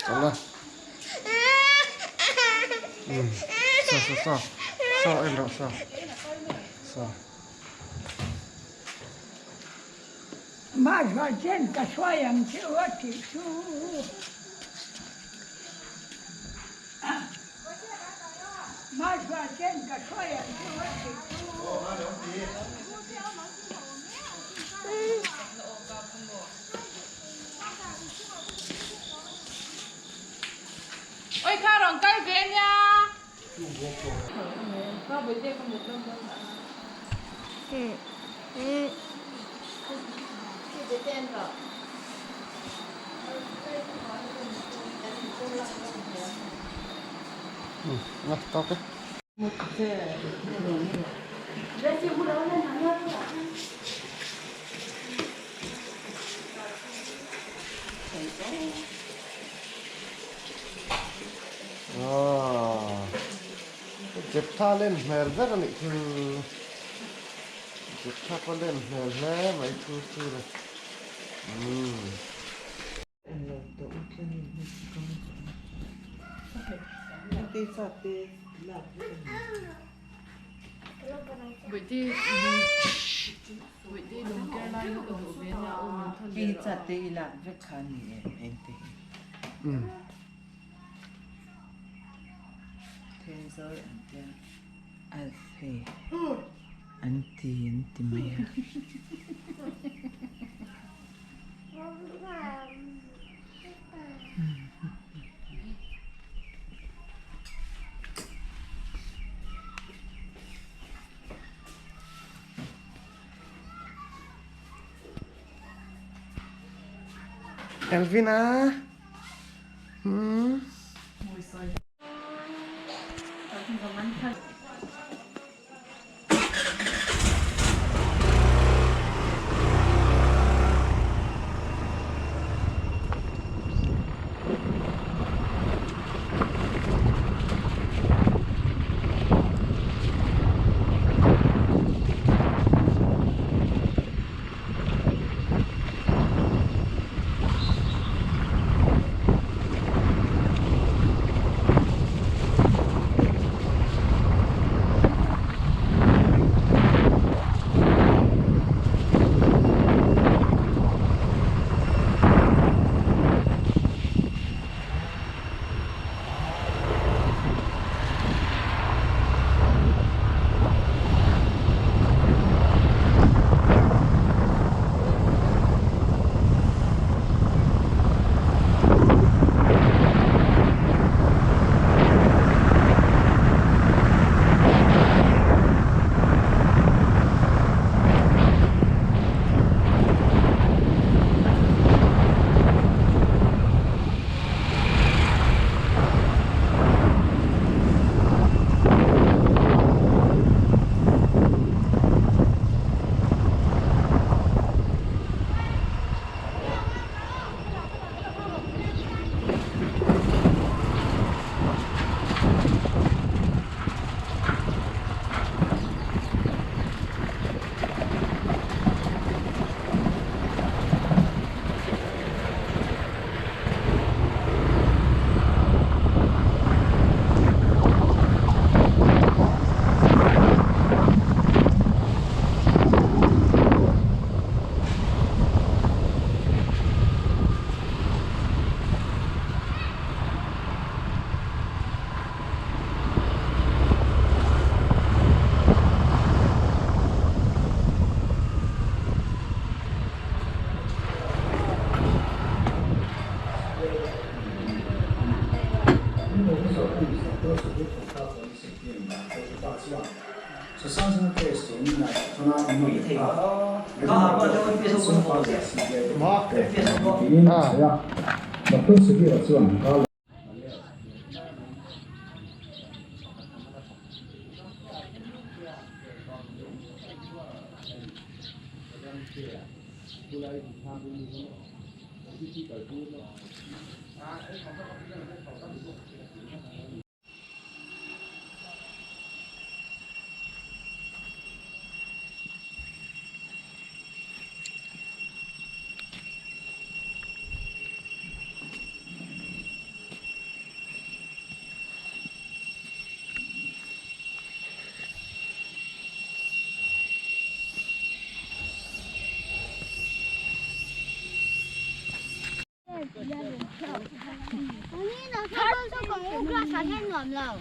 Tala. Saw saw saw. Saw en rawh saw. Saw. Mahzual chen ka hruai ang che u a tih chu. Mahzual chen ka hruai ang che u a tih chu. Oi kha rawn kal ve nia. Na tawk e. Jeptha len hmel vek a nih chu Jeptha pawh len hmel hle mai chu chu le umm. Elvina hmm.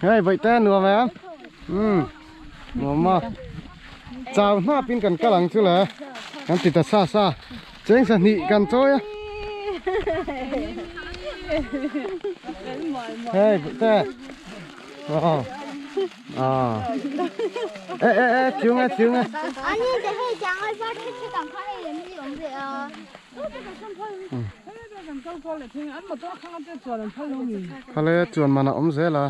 Hei bawihte nuam em? Umm nuam a. Chau hnap in kan kal ang chu le. Kan ti ta sa sa. Cheng sahnih kan chawi a. Hei bawihte. Aw. Aw. E e e chiung e chiung e. Khale chuan man a awm zel a.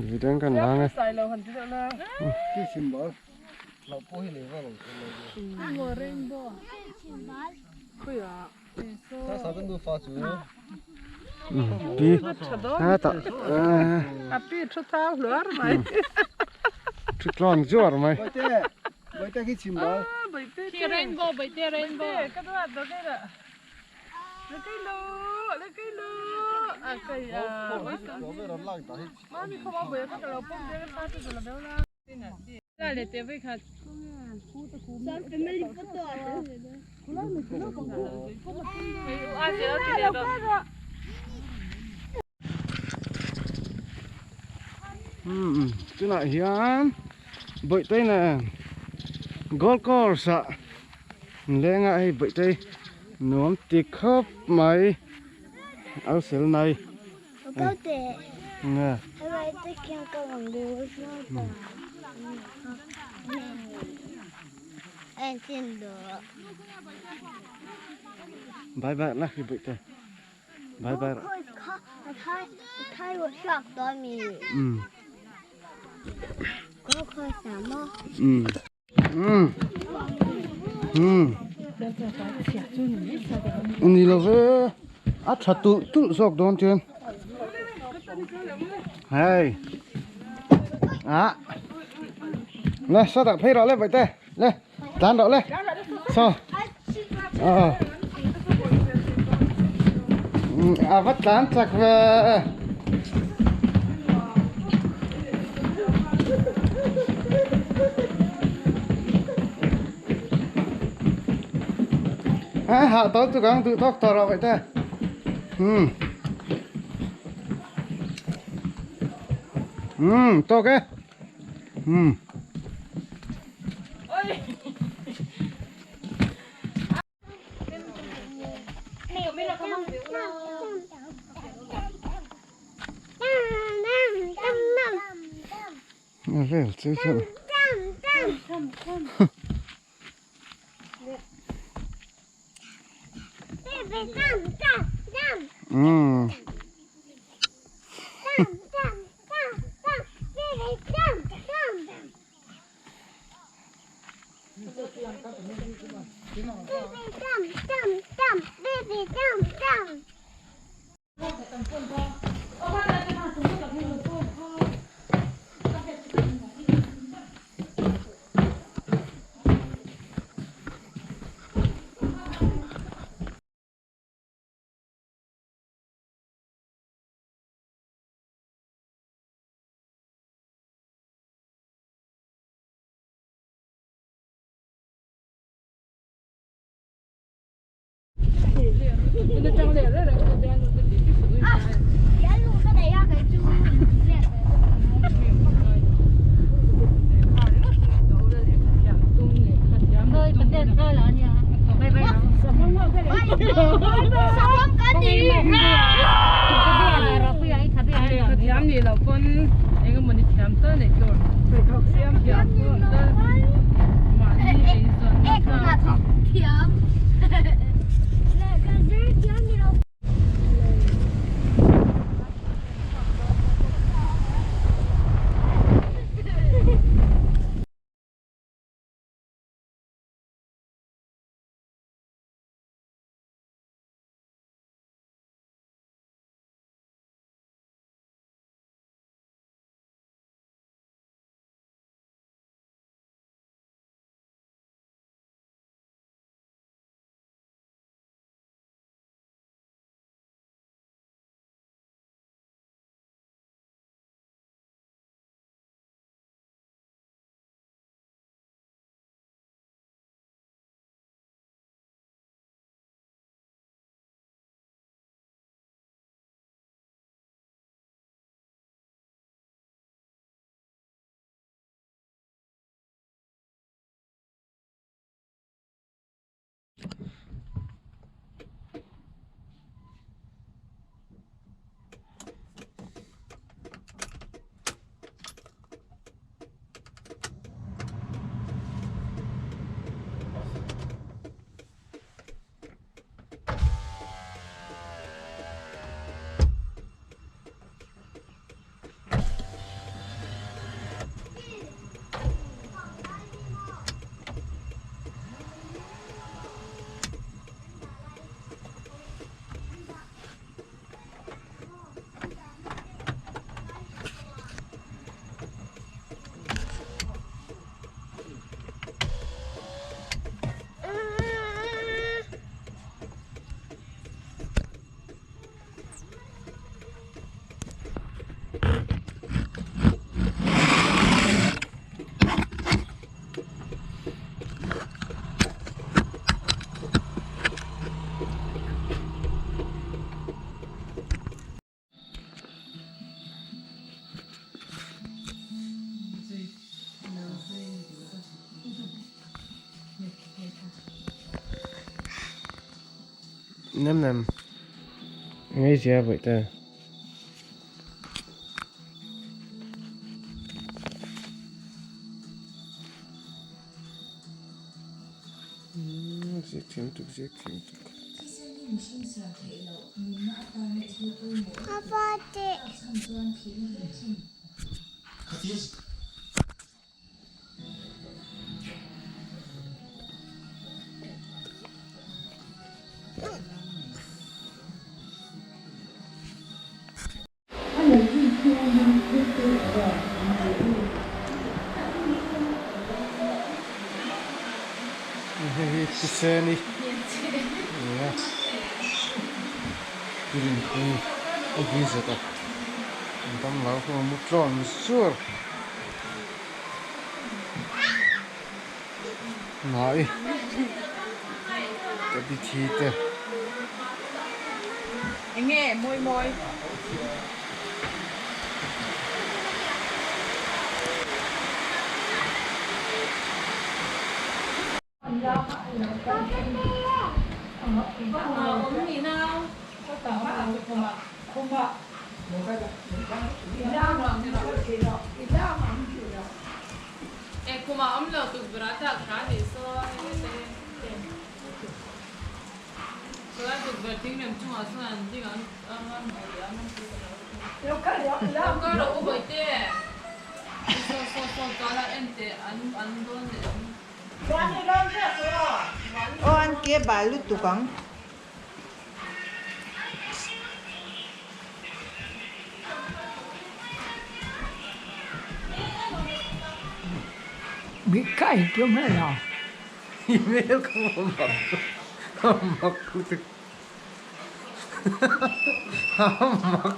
Zidane kan lang e. Pi heta A pi thu thau hluar mai. Thu tlawn zuar mai. Baite khi chim bal. Khi rainbow baite rainbow. Ka duat do kai la. Le kai lo, le kai lo. A kai a. Mami kho ma bai ka lo pom de ka ta tu la beu la. Tunah hian Bawihtei nen Gold Course ah an leng a hei Bawihtei nuam ti khawp mai alsel nai. Nge. Bye bye la khi bụi tê. Bye bye. Ừ. Ừ. Ừ. Ừ. Ni lo ve a tha tulh tulh zawk dawn chuan hei a le sao tak phei rawh le bawihte le tlan rawh le saw ờ a va tlan chak ve. A hah tawh chu kang duh tawk tawh rawh bawihte umm umm tawk e umm. Vel chu chu. Umm. Thiam. Nem nem. Ngei zia bawih te. Ziak thiam tuk ziak thiam tuk. Hei hi thisen i nia rinpui a vi zet a an dam lo kha mu tlawn zur Nai ka ti thi te. Enge mawi mawi. Aw an ke bal lutuk ang. Email ka mak mak lutuk mak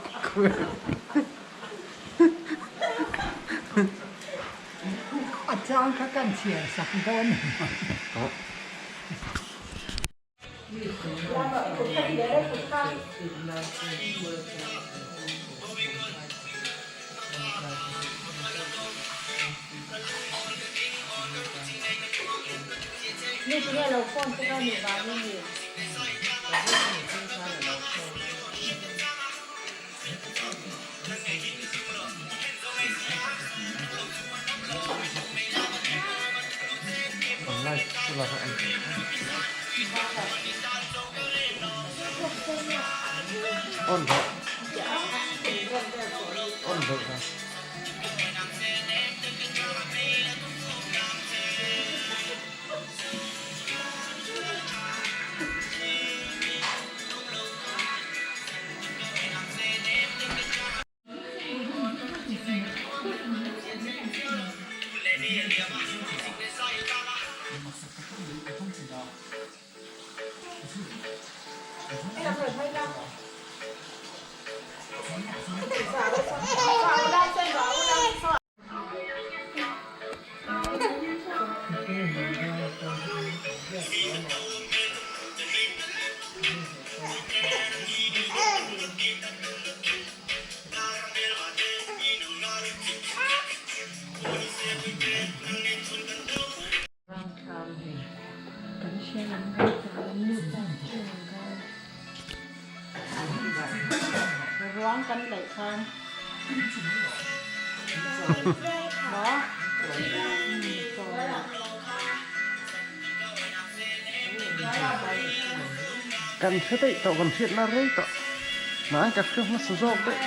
A chang kha kan chhiar sak dawn emaw. On rawh on rawh kha. Ruang kan laih khan maw Kan hre daih tawh kan hriat na rei tawh nain ka hre hmasa zawk daih.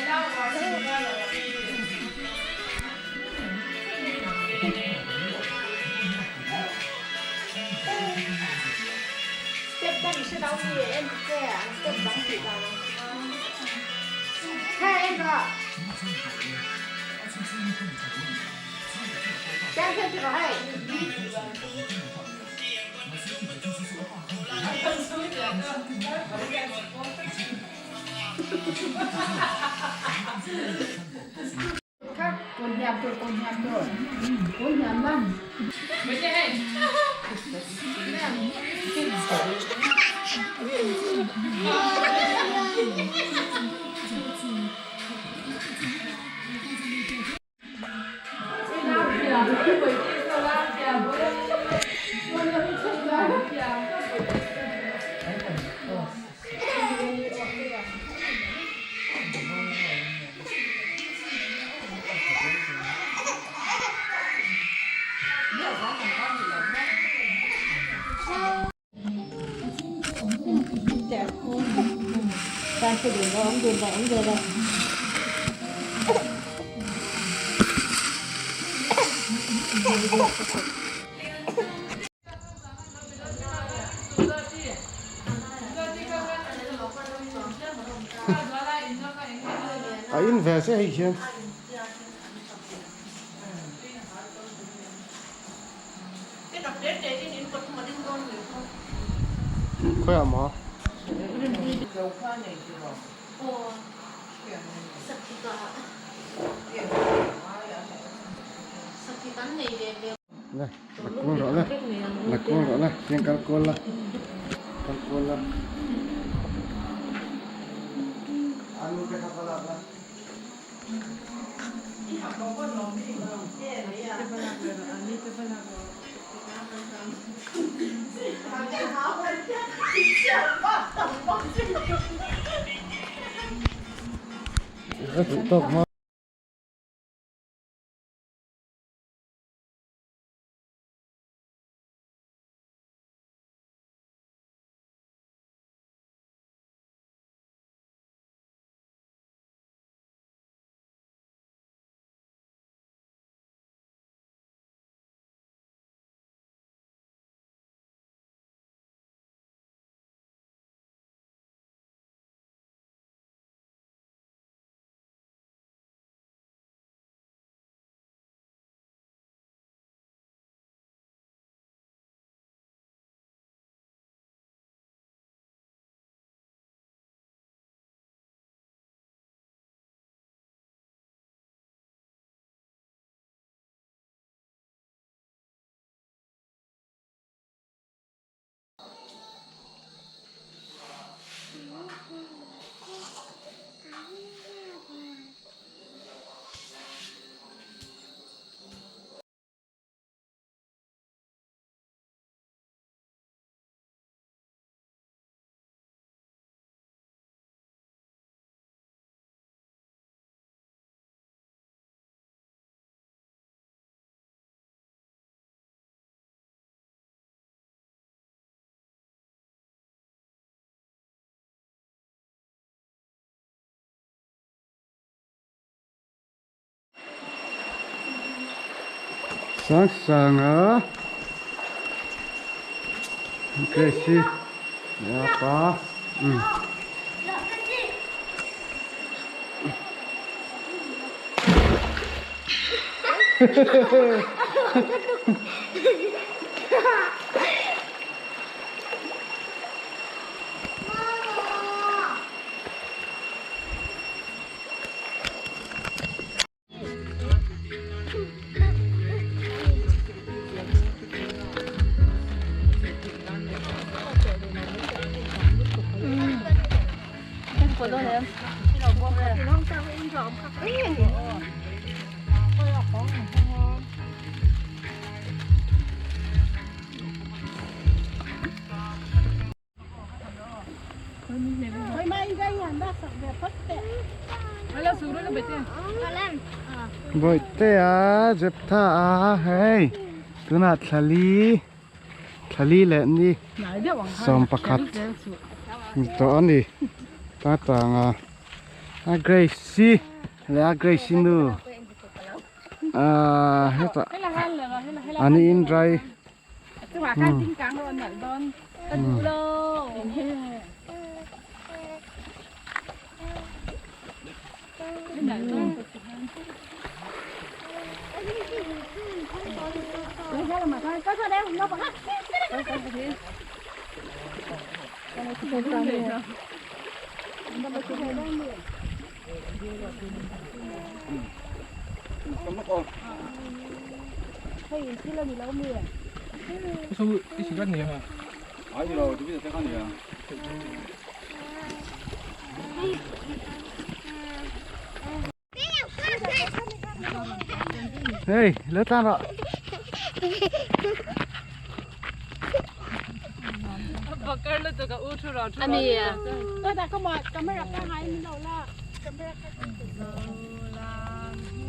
A in ve che hei hian. Khawiah maw? Le, la kual rawh le, la kual rawh le, tiang kal kual la, kal kual la. Anu te kha va lak la. Ka duh tawk hma. Sang sang a Grace ya pa um Bawihtea Jeptha a hei tunah thlali thlali leh ni sawmpakhat ni tawh a ni ta tanga a Grace-i leh a Grace-i nu ahh hetah an indrai. Hey, lo tlan rawh.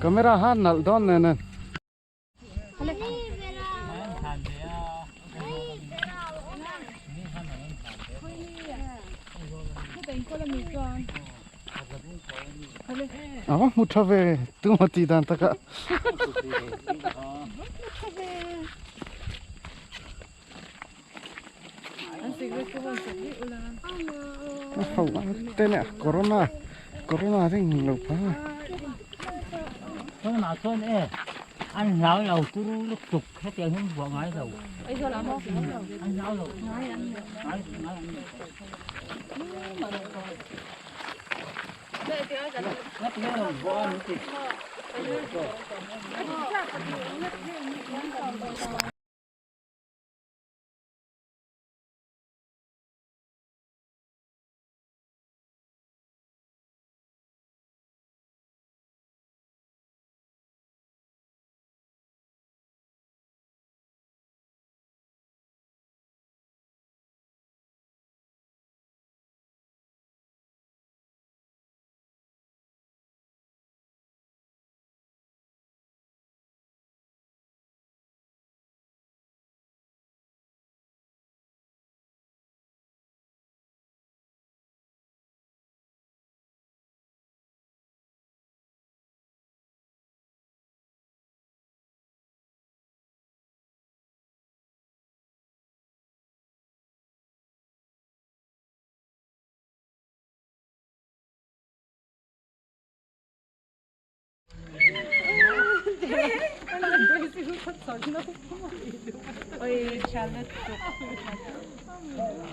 Camera han nalh dawn nen a. A va hmu tha ve tuma tih dan takah. Te nè corona corona te ngin lo pha. Corona chuan e an hlau lo turu lutuk hetiang hian buah ngai lo. An hlau lo ngai an ngai ngai an nei.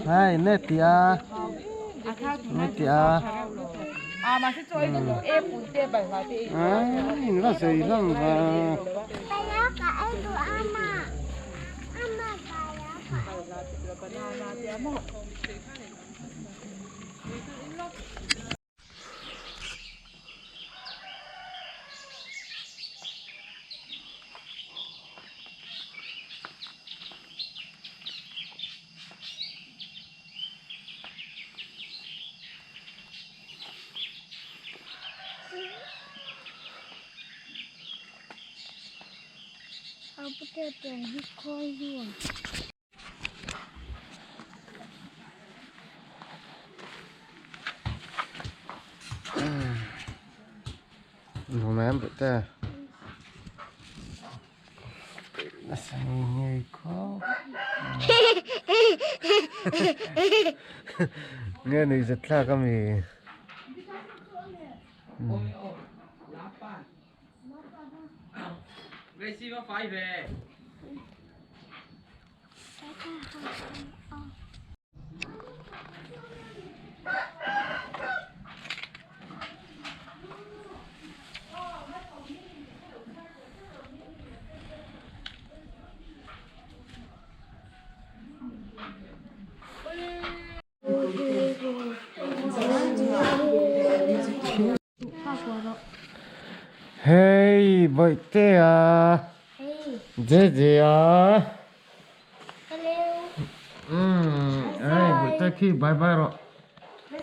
Hai nè tia nè tia ai nó dày lắm và Hôm vậy ta nghe này giật là cái gì Hey, Boitea. Jejea. Hello. Hey, Boitea khi bye bye rồi. Bye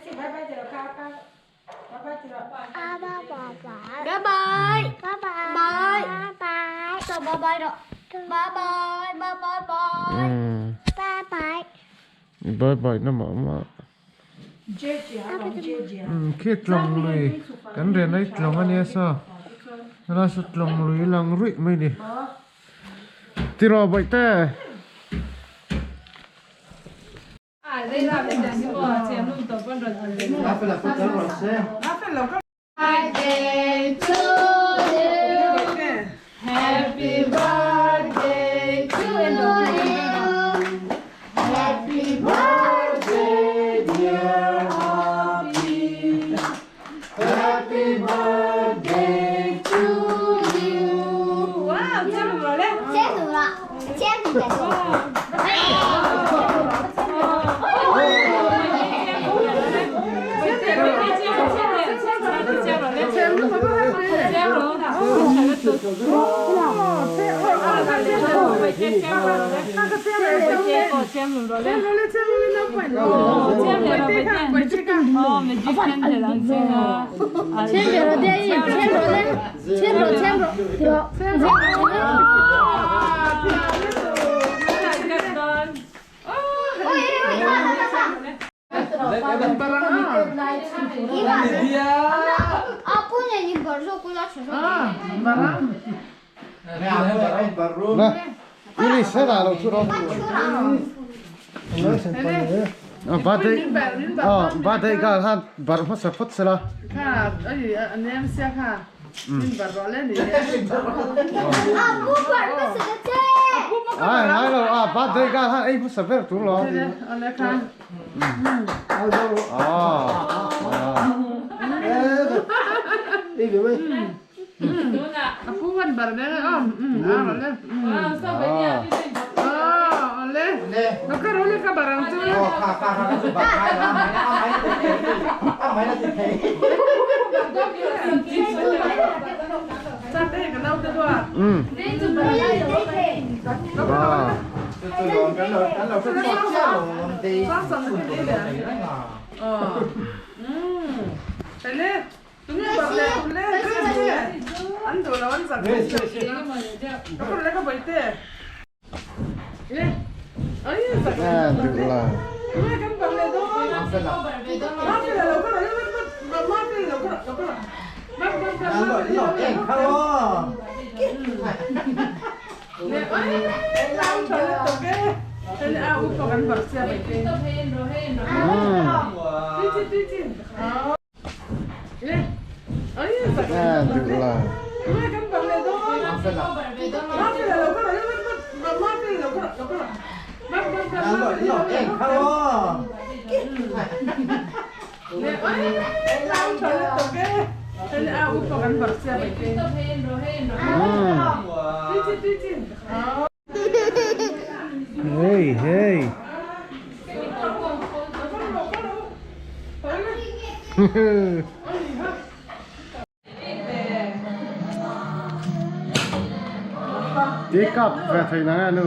bye. Bye bye. Bye. Bye. So bye bye rồi. Bye bye. Bye bye bye. Bye bye. Bye bye nó mở mà. Khi tlong lui kan re nei tlong ania sa ra sa tlong lui lang rui mai ni tiro bai te Birthday to you. Happy birthday to you. Happy birthday, dear Abby. Happy birthday to you. Wow, 接住了嘞！接住了，接住了。English hetah lo thu rawh. Birthday oh birthday girl khan barh hmasa phawt sela. Kha ai a nem sia kha min barh rawh le ni le. A pu barh hmasa ta che. Ai ngai lo a birthday girl khan ei hmasa ber tur lo. Ale kha. Oh. A pu han bar ve a awm a rawn le aw le lo ka ro le ka bar ang chu cha te ka nau te dua le Hey hey. Ti kap ve thei na nga nu.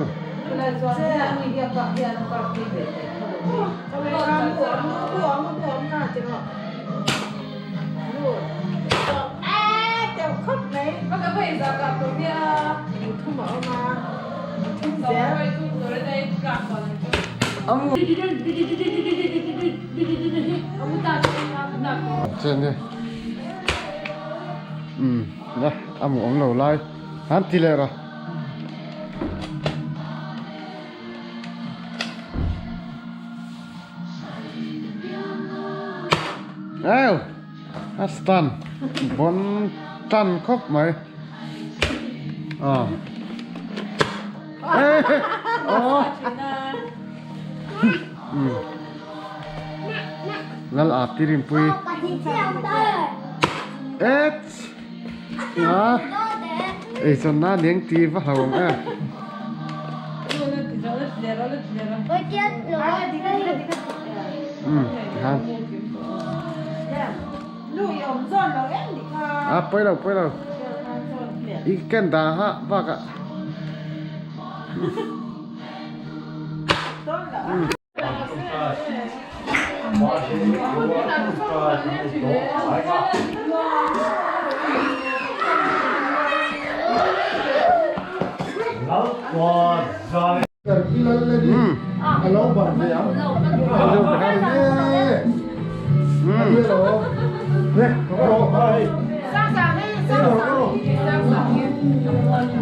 Chen đi. Ừ, đây, ăn uống lẩu lai. Hắn ti leh rồi. Eo, a stan bon tan khawp mai. Ờ. Ê, oh. Ừ. Lal ap ti rim pui. Et. A. Ei chon na neng ti va hlo ang em. Ừ, han. A poi lo poi lo. I ken da ha bak a.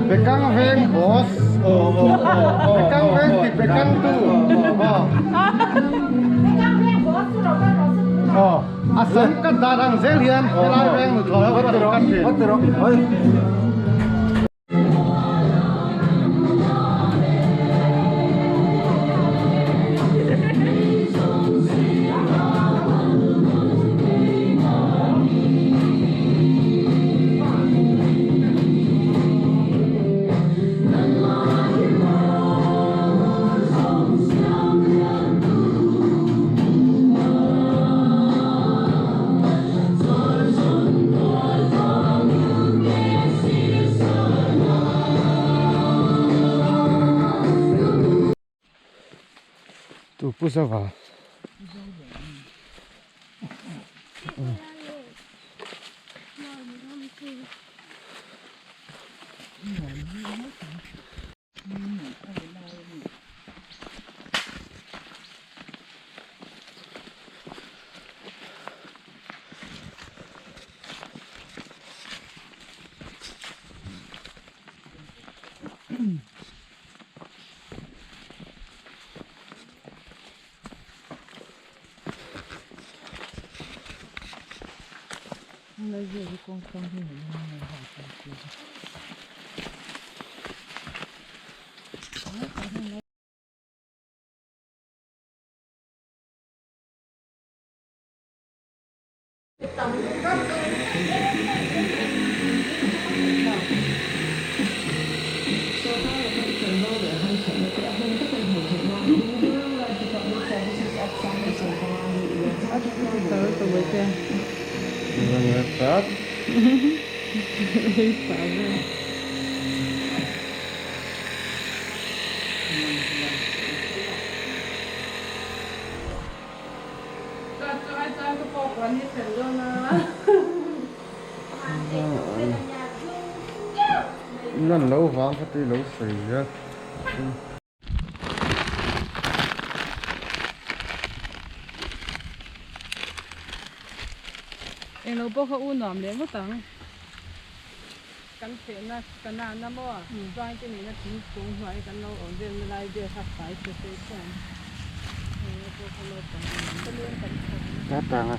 Bekang veng boss. Bekang veng ti bekang tu. Ờ, a sam kan dan ang zel hian helai veng nu thaw kan kan thin. Tu pu zova. Helai vel hi kawng tlang hi niin a lang a Lan lo vang kha tui lo sawi a. Englo pawh kha u nuam leh ngawt ang. Kan fehna ka nana maw chuan te nena thingkung hnuai kan lo awm velna lai vel kha fai che phei chuan englo pawh kha naupang an awm. Ka tang a.